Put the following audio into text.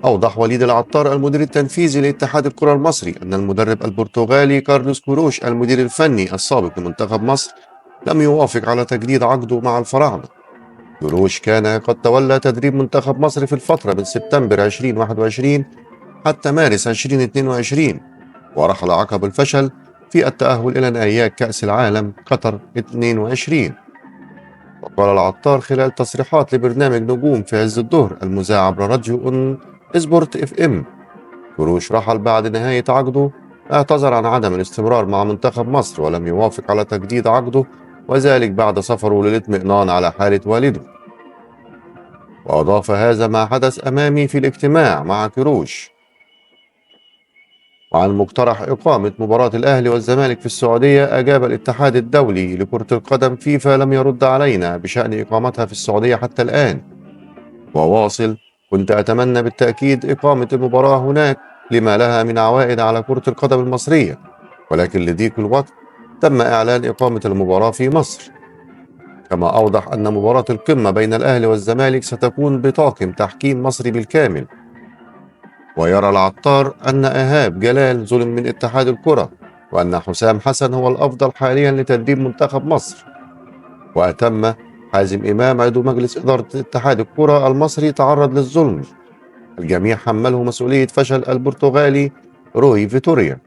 أوضح وليد العطار المدير التنفيذي لاتحاد الكرة المصري أن المدرب البرتغالي كارلوس كوروش المدير الفني السابق لمنتخب مصر لم يوافق على تجديد عقده مع الفراعنة. كوروش كان قد تولى تدريب منتخب مصر في الفترة من سبتمبر 2021 حتى مارس 2022، ورحل عقب الفشل في التأهل إلى نهائيات كأس العالم قطر 22. وقال العطار خلال تصريحات لبرنامج نجوم في عز الظهر المذاع عبر راديو سبورت اف ام: كروش رحل بعد نهاية عقده، اعتذر عن عدم الاستمرار مع منتخب مصر ولم يوافق على تجديد عقده، وذلك بعد سفره للاطمئنان على حالة والده. وأضاف: هذا ما حدث أمامي في الاجتماع مع كروش. وعن مقترح إقامة مباراة الأهلي والزمالك في السعودية، أجاب الاتحاد الدولي لكرة القدم فيفا: لم يرد علينا بشأن إقامتها في السعودية حتى الآن. وواصل: كنت أتمنى بالتأكيد إقامة المباراة هناك لما لها من عوائد على كرة القدم المصرية، ولكن لضيق الوقت تم إعلان إقامة المباراة في مصر. كما أوضح أن مباراة القمة بين الأهلي والزمالك ستكون بطاقم تحكيم مصري بالكامل. ويرى العطار أن إيهاب جلال ظلم من اتحاد الكرة، وأن حسام حسن هو الأفضل حاليا لتدريب منتخب مصر. وأتم: حازم إمام عضو مجلس إدارة اتحاد الكرة المصري تعرض للظلم، الجميع حمله مسؤولية فشل البرتغالي روي فيتوريا.